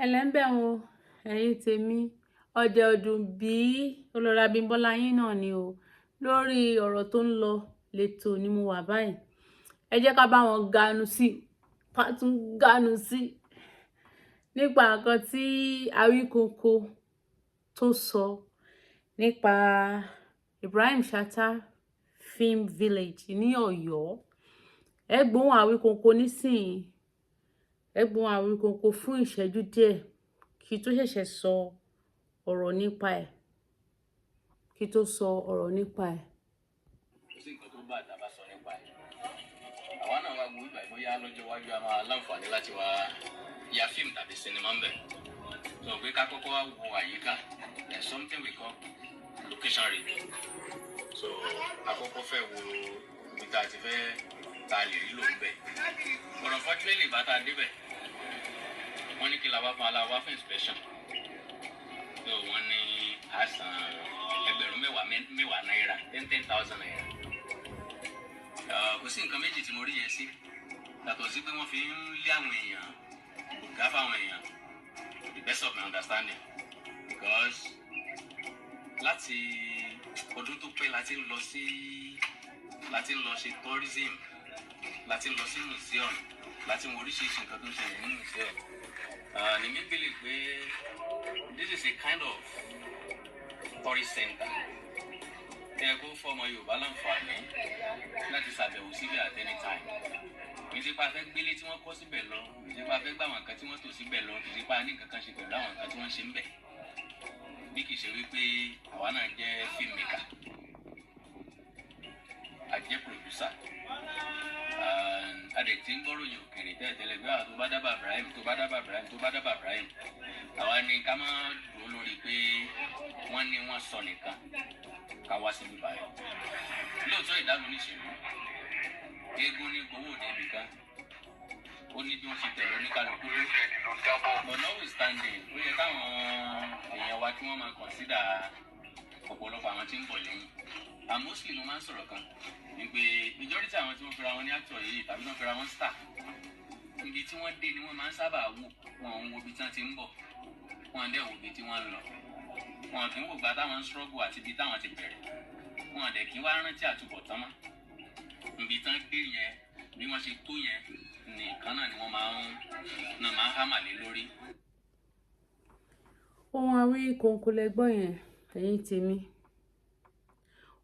Ẹ̀lẹ́ ń bẹ̀ wọ́n, ẹ̀yin tèmi. Ọ̀dẹ̀ ọdún bí Olórí Abímbọ́lá yín náà ni o. Lórí ọ̀rọ̀ tó ń lọ lẹ́tọ̀ ni mo wà báyìí. Ẹ jẹ́ ká bá wọn ganu sí, ká tún ganu sí nípa nǹkan tí Awíkonko tó sọ nípa Ibrahim Chatta Film Village ní Ọ̀yọ́. Ẹ gbóhùn Awíkonko nísìnyí, ẹ gbóhùn Awíkonko fún ìṣẹ́jú díẹ̀ kí tó ṣẹ̀ṣẹ̀ sọ ọ̀rọ̀ nípa ẹ̀, kí tó sọ ọ̀rọ̀ nípa ẹ̀. Kò sí nǹkan tó bá àtàbà sọ nípa ẹ̀. Àwa náà wá wo ìgbà bóyá lọ́jọ́ iwájú a máa láǹfààní láti wá ya fíìmù tàbí sinimá ń bẹ̀. Sọ pé ká kọ́kọ́ wá wo àyíká. There's something we call location review. So àkọ́kọ́ fẹ́ wo ibi tá a ti fẹ́ tá a lè rí lò ń bẹ̀. But unfortunately, bá tá a débẹ̀, wọ́n ní kí la wá fún aláwa fún inspection. So wọ́n ní a san 10,000 mẹ́wàá náírà, 10,000 naira. Kò sí nǹkan méjì tí mo rí yẹn sí yàtọ̀ sí pé wọ́n fi ń lé àwọn èèyàn bùgá fáwọn èèyàn, to the best of my understanding, because láti ọdún tó pẹ́ láti ń lọ sí, láti ń lọ ṣe tourism, láti ń lọ sí museum, láti ń wo oríṣiríṣi nǹkan tó ń ṣẹlẹ̀ ní museum. Ní mi believe pé this is a kind of tourist center ẹ kó fọmọ Yorùbá láǹfààní láti ṣàbẹ̀wò síbẹ̀ at any time. Kì í ṣe pé a fẹ́ gbélé tí wọ́n kọ́ síbẹ̀ lọ, kì í ṣe pé a fẹ́ gbà àwọn nǹkan tí wọ́n tò síbẹ̀ lọ, kì í ṣe pé a ní nǹkan kan ṣe pẹ̀lú àwọn nǹkan tí wọ́n ṣe ń bẹ̀, bí kì í ṣe wípé àwa náà jẹ́ filmmaker, a jẹ́ producer, a dẹ̀ ti ń gbọ́ròyìn òkèrè tẹ́lẹ̀tẹ́lẹ̀ pé àwọn tó bá dábàá Ibrahim, tó bá dábàá Ibrahim, tó bá dábàá Ibrahim, àwa ni ká má dúró lórí pé wọ́n ní wọ́n sọ nìkan, ká wá síbí báyìí. Lóòótọ́, ìdálò níṣèlú, eégún ní gbowó òde ibì kan, ó ní bí wọ́n ṣe tẹ̀lé oníkálukú dé. But notwithstanding, ó yẹ káwọn èèyàn wa kí wọ́n máa consider ọ̀pọ̀lọpọ̀ àwọn tí ń bọ̀ lẹ́yìn. And mostly, mo máa ń sọ̀rọ̀ kan wípé majority àwọn tí wọ́n fẹ́ra wọn ní actor yìí tàbí wọ́n fẹ́ra wọn star, ibi tí wọ́n dé ni wọ́n máa ń sábà wò. Wọn ò ń wo ibi tí wọ́n ti ń bọ̀, wọn dẹ̀ wo ibi tí wọ́n ń lọ. Wọn kì í wò gbà táwọn ń struggle àti ibi táwọn ti bẹ̀rẹ̀. Wọn dẹ̀ kí wá rántí àtúbọ̀tán mọ́. Ibi tán dé yẹn, bí wọ́n ṣe tó yẹn nìkan náà ni wọ́n máa ń hámà lé lórí. Ohun Awíkonko lẹ gbọ́ yẹn, ẹ̀yin tèmi.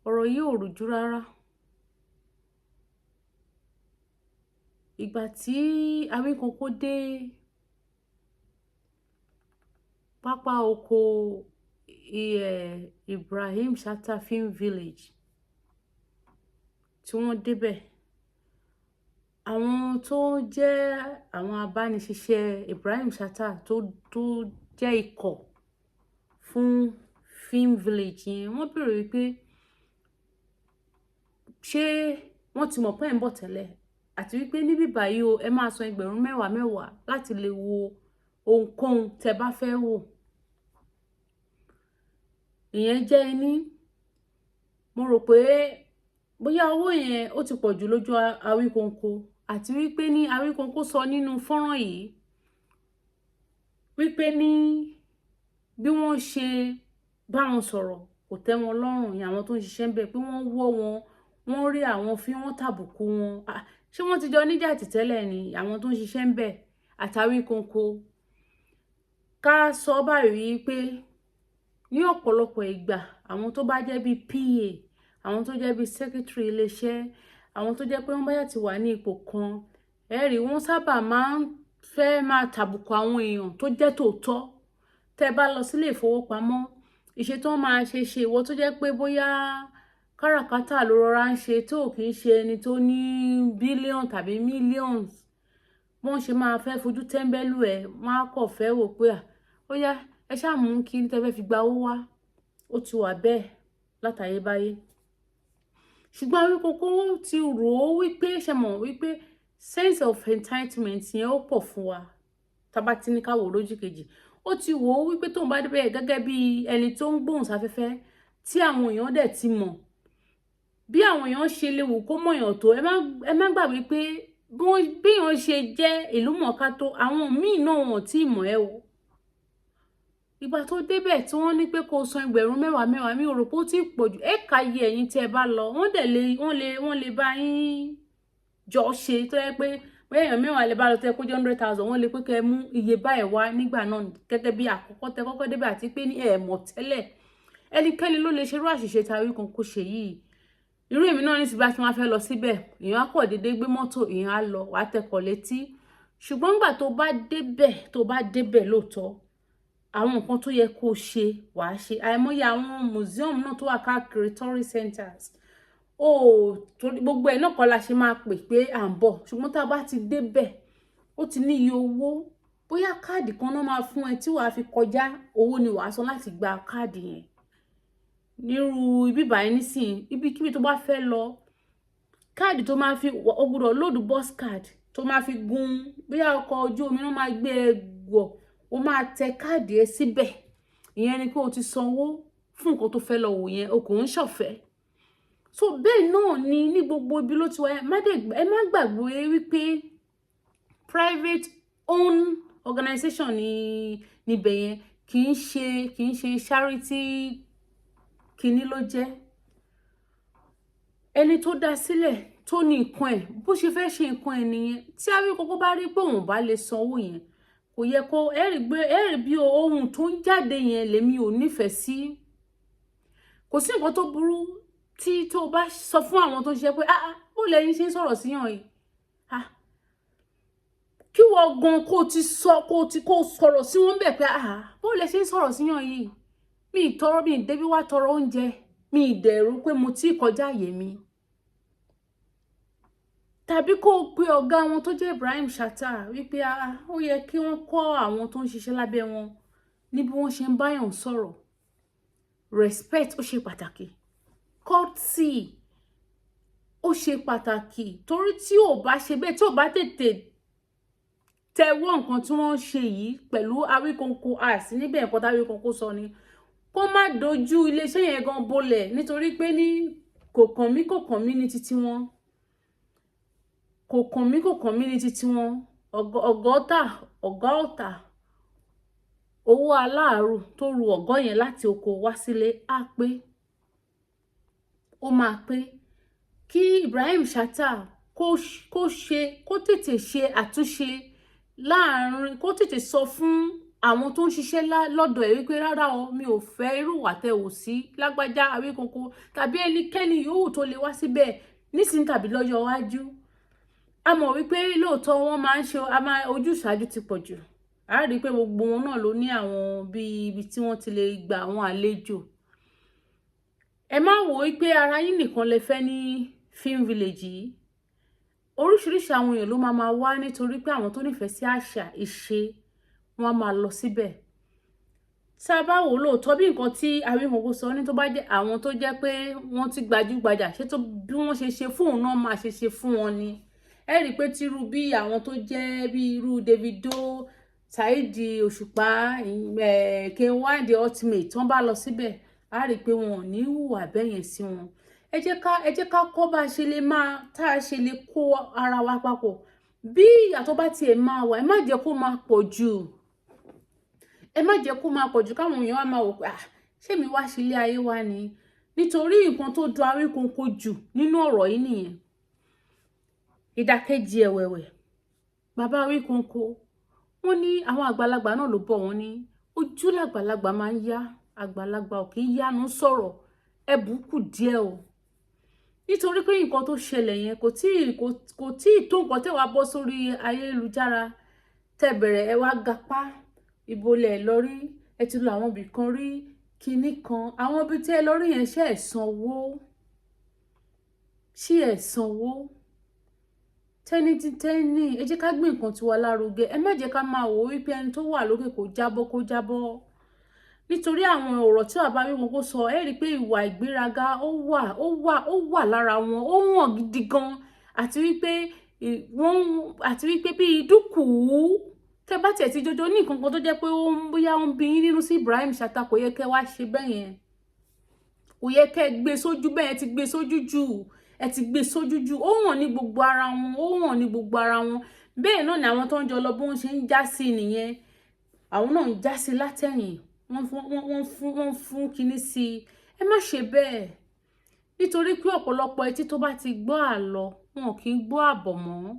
Ọ̀rọ̀ yìí ò rújú rárá. Ìgbà tí Awíkonko dé pápá oko Ibrahim Chatta Film Village tí wọ́n débẹ̀, àwọn tó jẹ́ àwọn abániṣiṣẹ́ Ibrahim Chatta tó jẹ́ ikọ̀ fún Film Village yẹn, wọ́n béèrè wípé ṣé wọ́n ti mọ̀ pé ẹ̀ ń bọ̀ tẹ́lẹ̀, àti wípé níbí báyìí o, ẹ máa san ẹgbẹ̀rún mẹ́wàá mẹ́wàá láti lè wo ohunkóhun tẹ́ bá fẹ́ wò. Ìyẹn jẹ́ ẹni mo rò pé bóyá owó yẹn ó ti pọ̀ jù lójú Awíkonko, àti wípé ní Awíkonko sọ nínú fọ́nrán yìí wípé ní bí wọ́n ṣe bá wọn sọ̀rọ̀ kò tẹ́ wọn lọ́rùn ní àwọn tó ń ṣiṣẹ́ ń bẹ̀, pé wọ́n wọ́ wọn, wọ́n rí àwọn fí, wọ́n tàbùkù wọn. Ṣé wọ́n ti jọ níjà tìtẹ́lẹ̀ ni, àwọn tó ń ṣiṣẹ́ ń bẹ̀ àtàwíkonko? Ká sọ báyìí pé ní ọ̀pọ̀lọpọ̀ ìgbà, àwọn tó bá jẹ́ bíi PA, àwọn tó jẹ́ bíi secretary iléeṣẹ́, àwọn tó jẹ́ pé wọ́n bá yà ti wà ní ipò kan, ẹ rí wọ́n sábà máa ń fẹ́ máa tàbùkù àwọn èèyàn tó jẹ́ tòótọ́. Tẹ́ bá lọ sílé ìfowópamọ́, ìṣe tó máa ṣe ìwọ tó jẹ́ pé bóyá káràkátà ló rọra ń ṣe, tó kì í ṣe ẹni tó ní billion tàbí millions, wọ́n ṣe máa fẹ́ fojú tẹ́ńbẹ́lú ẹ̀. Wọ́n á kọ̀ fẹ́ wò pé à ó yá, ẹ ṣáà mú kí ní tẹ́ fẹ́ fi gba owó wá. Ó ti wà bẹ́ẹ̀ látayébáyé. Ṣùgbọ́n Awíkonko ti rò ó wípé, ṣe mọ̀ wípé sense of entitlement yẹn ó pọ̀ fún wa tá bá ti ní ká wò lójú kejì. Ó ti wò ó wípé tóun bá débẹ̀ gẹ́gẹ́ bí ẹni tó ń gbóhùn sáfẹ́fẹ́ tí àwọn èèyàn dẹ̀ ti mọ̀, bí àwọn èèyàn ṣe lè wù kó mọ̀yàn tó, ẹ má gbàgbé pé bí èèyàn ṣe jẹ́ ìlú mọ̀ọ́ká tó, àwọn míì náà wọn ò tí ì mọ̀ ẹ́ o. Ìgbà tó débẹ̀ tí wọ́n ní pé kó san 20,000 mẹ́wàá, mi ò rò pé ó ti pọ̀ jù. Ẹ kà iye ẹ̀yin tí ẹ bá lọ, wọ́n dẹ̀ lè wọ́n lè bá yín jọ ṣe, tó yẹ pé bóyá èèyàn 10 lè bá lọ, tó yẹ kó jẹ́ 100,000, wọ́n lè pé kẹ́ ẹ mú iye báyìí wá nígbà náà gẹ́gẹ́ bí àkọ́kọ́ tẹ kọ́kọ́ débẹ̀, àti pé ní ẹ̀ mọ̀ tẹ́lẹ̀. Ẹnikẹ́ni ló lè ṣerú àṣìṣe tí Awíkonko ṣe yìí. Irú èmi náà ní ti bá tí wọ́n fẹ́ lọ síbẹ̀, èèyàn á kọ̀ déédéé gbé mọ́tò, èèyàn á lọ, wàá tẹkọ̀ létí. Ṣùgbọ́n nígbà tó bá débẹ̀ lóòótọ́, àwọn nǹkan tó yẹ kó ṣe, wàá ṣe. Àìmọye àwọn museum náà tó wà káàkiri, tourist centers ó torí gbogbo ẹ̀ náà kọ́ la ṣe máa pè pé à ń bọ̀. Ṣùgbọ́n tá a bá ti débẹ̀, ó ti ní iye owó, bóyá káàdì kan náà máa fún ẹ tí wàá fi kọjá, owó ni wàá san láti gba káàdì yẹn. Nírú ibi báyìí nísìnyí, ibikíbi tó bá fẹ́ lọ, káàdì tó máa fi, o gbọ́dọ̀ load bus card tó máa fi gun bóyá ọkọ̀ ojú omi náà máa gbé ẹ wọ̀, o máa tẹ káàdì ẹ síbẹ̀. Ìyẹn ni pé o ti sanwó fún nǹkan tó fẹ́ lọ wò yẹn, o kò ń ṣọ̀fẹ́. So bẹ́ẹ̀ náà ni ní gbogbo ibi ló ti wáyé. Ẹ má gbàgbé wípé private own organization ní níbẹ̀ yẹn, kì í ṣe charity kínní ló jẹ́. Ẹni tó dá sílẹ̀ tó ní nǹkan ẹ̀, bó ṣe fẹ́ ṣe nǹkan ẹ̀ nìyẹn. Tí Awíkonko bá rí pé òun bá lè san owó yẹn, kò yẹ kó ẹ rí gbé ẹ rí bí ohun tó ń jáde yẹn lèmi ò nífẹ̀ẹ́ sí. Kò sí nǹkan tó burú tí tó bá sọ fún àwọn tó ń ṣe pé, "Ah ah, bó lẹ́yìn ṣe ń sọ̀rọ̀ síyàn yìí?" Ah, kí wọ́n gan kó ti sọ, kó ti kó sọ̀rọ̀ sí wọn bẹ́ẹ̀ pé, "Ah, bó lẹ ṣe ń sọ̀rọ̀ síyàn yìí? Mi ì tọrọ, mi ì débi wá tọrọ oúnjẹ, mi ì dẹ̀rù pé mo ti kọjá àyè mi." Tàbí kó o pe ọ̀gá wọn tó jẹ́ Ibrahim Chatta wípé, ah, ó yẹ kí wọ́n kọ́ àwọn tó ń ṣiṣẹ́ lábẹ́ wọn ní bí wọ́n ṣe ń báyàn sọ̀rọ̀. Respect ó ṣe pàtàkì, courtesy ó ṣe pàtàkì, torí tí ò bá ṣe bẹ́ẹ̀, tí ò bá tètè tẹwọ́ nǹkan tí wọ́n ń ṣe yìí pẹ̀lú Awíkonko àsí níbẹ̀, nǹkan tí Awíkonko sọ ni kó má dojú iléeṣẹ́ yẹn gan bolẹ̀, nítorí pé ní kò kàn mí, kò kàn mí ní títí wọn, kò kàn mí, kò kàn mí ní títí wọn. Ọgọ́ta ọ̀gá ọ̀tà owó aláàrù tó ru ọ̀gọ́ yẹn láti oko wá sílé á pé ó máa pé kí Ibrahim Chatta kó ṣe, kó tètè ṣe àtúnṣe láàrin, kó tètè sọ fún àwọn tó ń ṣiṣẹ́ lọ́dọ̀ ẹ̀ wípé, "Rárá o, mi ò fẹ́ irú ìwà tẹ́ ò sí lágbájá Awíkonko tàbí ẹnikẹ́ni yòówù tó lè wá síbẹ̀ nísìnyí tàbí lọ́jọ́ iwájú." A mọ̀ wípé lóòótọ́ wọ́n máa ń ṣe a máa ojúṣàájú ti pọ̀ jù. A rí i pé gbogbo wọn náà ló ní àwọn bíi ibi tí wọ́n ti lè gba àwọn àlejò. Ẹ má wò ó pé ara yín nìkan lè fẹ́ ní film village yìí. Oríṣiríṣi àwọn èèyàn ló máa máa wá, nítorí pé àwọn tó nífẹ̀ẹ́ sí àṣà ìṣe wọn á máa lọ síbẹ̀. Tá a bá wò ó lóòótọ́, bí nǹkan tí Awíkonko sọ ní, tó bá jẹ́ àwọn tó jẹ́ pé wọ́n ti gbajúgbajà ṣé tó bí wọ́n ṣe ṣe fóun náà máa ṣe ṣe fún wọn ni. Ẹ rí i pé tírú bí àwọn tó jẹ́ bí irú Davido, Saheed Òṣùpá, K1 The Ultimate, tí wọ́n bá lọ síbẹ̀, á rí i pé wọn ò ní hùwà bẹ́yẹn sí wọn. Ẹ jẹ́ ká kọ́ bá a ṣe lè máa tá a ṣe lè kó ara wa papọ̀. Bí ìyàtọ̀ bá tiẹ̀ máa wà, ẹ má jẹ́ kó máa pọ̀ jù, ẹ má jẹ́ kó máa pọ̀ jù, káwọn èèyàn wá máa wò pé, "Ah, ṣé mi wá sí ilé ayé wa ni?" Nítorí nǹkan tó dùn Awíkonko jù nínú ọ̀rọ̀ yìí nìyẹn. Ìdàkejì ẹ̀wẹ̀wẹ̀, bàbá Awíkonko, wọ́n ní àwọn àgbàlagbà náà ló bọ̀, wọ́n ní ojú làgbàlagbà máa ń yá, àgbàlagbà ò kì í yánu sọ̀rọ̀. Ẹ̀bù kù díẹ̀ o, nítorí pé nǹkan tó ṣẹlẹ̀ yẹn kò tíì tó nǹkan tẹ́ wàá bọ́ sórí ayélujára tẹ́ bẹ̀rẹ̀, ẹ wá gapá ibo lẹ̀ lọ rí, ẹ ti lọ àwọn ibì kan rí kinní kan. Àwọn ibi tẹ́ ẹ lọ rí yẹn, ṣé ẹ̀ sanwó? Ṣé ẹ̀ sanwó? Tẹ́ni tí tẹ́ni, ẹ jẹ́ ká gbé nǹkan tiwa lárugẹ. Ẹ má jẹ́ ká máa wò ó wípé ẹni tó wà lókè kó jábọ́, kó jábọ́. Nítorí àwọn ọ̀rọ̀ tí bàbá Awíkonko sọ, ẹ rí i pé ìwà ìgbéraga ó wà lára wọn, ó hàn gidi gan, àti wípé wọ́n àti wípé bíi dúkùú tẹ́ bá tiẹ̀ ti jọjọ ní nǹkan kan tó jẹ́ pé ó ń bóyá ó ń bí yín nínú sí Ibrahim Chatta, kò yẹ kẹ́ wá ṣe bẹ́ẹ̀ yẹn, kò yẹ kẹ́ gbé sójú bẹ́ẹ̀. Ti gbé sójú jù, ẹ ti gbé sójú jù. Ó hàn ní gbogbo ara wọn, ó hàn ní gbogbo ara wọn. Bẹ́ẹ̀ náà ni àwọn tó ń jọ lọ, bí wọ́n ṣe ń já sí nìyẹn, àwọn náà ń já sí látẹ̀yìn. Wọ́n fún kinní sí i. Ẹ má ṣe bẹ́ẹ̀, nítorí pé ọ̀pọ̀lọpọ̀ etí tó bá ti gbọ́ àlọ, wọn kì í gbọ́ àbọ̀ mọ́.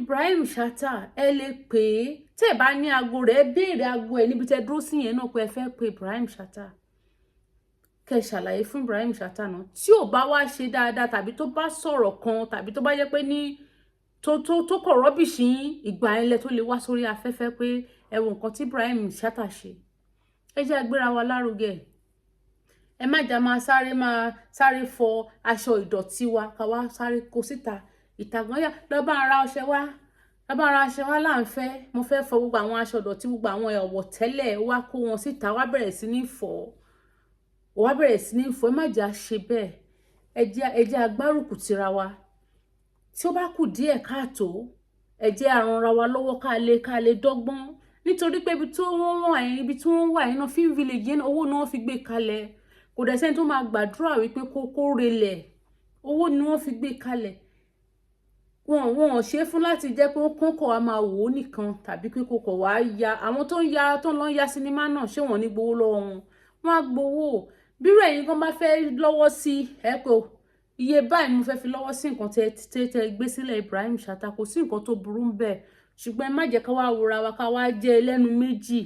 Ibrahim Chatta, ẹ lè pè é. Tẹ́ ẹ bá ní aago rẹ̀, ẹ béèrè aago ẹ̀ níbi tẹ́ dúró sí yẹn náà pé ẹ fẹ́ pe Ibrahim Chatta, kẹ́ ẹ ṣàlàyé fún Ibrahim Chatta náà. Tí ò bá wá ṣe dáadáa, tàbí tó bá sọ̀rọ̀ kan, tàbí tó bá jẹ́ pé ní tó kọ̀ rubbish yín, ìgbà yẹn lẹ tó lè wá sórí afẹ́fẹ́ pé ẹ wo nǹkan tí Ibrahim Chatta ṣe. Ẹ jẹ́ agbéra wa lárugẹ. Ẹ má jà máa sáré fọ aṣọ ìdọ̀tí wa, ká wá sáré kó síta. Ìtàgán yà lọ bá ara ọṣẹ wá, lọ bá ara ọṣẹ wá là ń fẹ́. Mo fẹ́ fọ gbogbo àwọn aṣọ ìdọ̀tí, gbogbo àwọn ẹ̀wọ̀ tẹ́lẹ̀, wá kó wọn síta, wá bẹ̀rẹ̀ sí ní fọ̀, wá bẹ̀rẹ̀ sí ní fọ̀. Ẹ má jà ṣe bẹ́ẹ̀. Ẹ jẹ́ agbárùkù tira wa. Tí ó bá kù díẹ̀ káàtó, ẹ jẹ́ a ranra wa lọ́wọ́, ká lè dọ́gbọ́n, nítorí pé ibi tí wọ́n wà yẹn, ibi tí wọ́n wà yẹn náà, film village yẹn, owó ni wọ́n fi gbé kalẹ̀. Kò dẹ̀ sẹ́ni tó máa gbàdúrà wípé kó relẹ̀. Owó ni wọ́n fi gbé kalẹ̀. Wọn ò ṣe é fún láti jẹ́ pé kó kọ̀ wá máa wò ó nìkan, tàbí pé kó kọ̀ wá ya àwọn tó ń ya, tó ń lọ ya sinimá náà. Ṣé wọ́n ní gbowó lọ́wọ́ wọn? Wọ́n á gbowó. Bírò ẹ̀yin kan bá fẹ́ lọ́wọ́ sí ẹ pé iye báyìí mo fẹ́ fi lọ́wọ́ sí nǹkan tẹ tẹ tẹ gbé sílẹ̀, Ibrahim Chatta, kò sí nǹkan tó burú ń bẹ̀. Ṣùgbọ́n ẹ má jẹ́ ká wá wòra wa, ká wá jẹ́ ẹlẹ́nu méjì,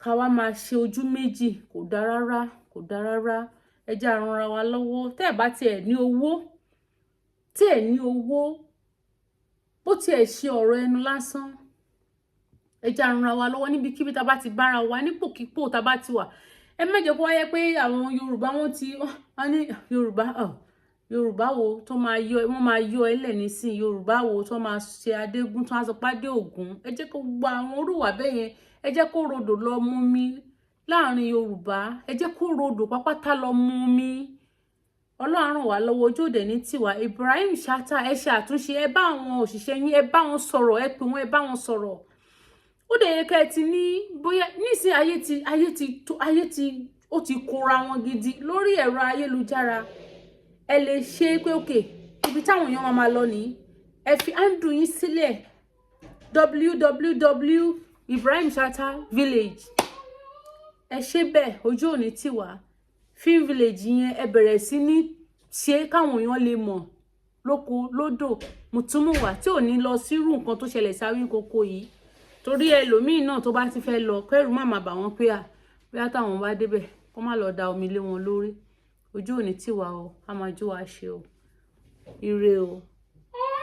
ká wá máa ṣe ojú méjì. Kò dáa rárá, kò dáa rárá. Ẹ jẹ́ a ranra wa lọ́wọ́. Tẹ́ ẹ̀ bá tiẹ̀ ní owó, tí ẹ̀ ní owó, bó tiẹ̀ ṣe ọ̀rọ̀ ẹnu lásán, ẹ jẹ́ a ranra wa lọ́wọ́ níbikíbi tá a bá ti bára wa, nípòkípò tá a bá ti wà. Ẹ má jẹ́ kó wáyé pé àwọn Yorùbá, wọ́n ti wọ́n ní Yorùbá, Yorùbá wo tó máa yọ, wọ́n máa yọ ẹ lẹ̀ nísìn? Yorùbá wo tó máa ṣe adégún, tó máa sọ pé adé ògún? Ẹ jẹ́ kó gba àwọn orúwà bẹ́ẹ̀ yẹn, ẹ jẹ́ kó rodò lọ mú mi láàrin Yorùbá. Ẹ jẹ́ kó rodò pápátá lọ mú mi. Ọlọ́run ràn wá lọ́wọ́, ojú òde ní tiwa. Ibrahim Chatta, ẹ ṣe àtúnṣe. Ẹ bá àwọn òṣìṣẹ́ yín, ẹ bá wọn sọ̀rọ̀, ẹ pè wọ́n, ẹ bá wọn sọ̀rọ̀. Ó dẹ̀ yẹ ká ẹ ti ní bóyá nísìnyí ayé ti tó, ayé ti ó ti kóra wọn gidi lórí ẹ̀rọ ayélujára. Ẹ lè ṣe pé òkè ibi táwọn èèyàn máa lọ nìyí. Ẹ fi handle yín sílẹ̀, www Ibrahim Chatta village. Ẹ ṣe bẹ́ẹ̀, ojú òní tiwa. Film village yẹn, ẹ bẹ̀rẹ̀ sí ní ṣe káwọn èèyàn lè mọ̀ lóko lódò mùtúmùwà, tí ò ní lọ sírú nǹkan tó ṣẹlẹ̀ sí Awíkókó yìí, torí ẹlòmíín náà tó bá ti fẹ́ lọ, kẹ́rù má má bà wọ́n pé à bóyá táwọn bá débẹ̀, kó má lọ da omi lé wọn lórí. Ojú òní tiwa o, a máa jó wa ṣe o. Ire o.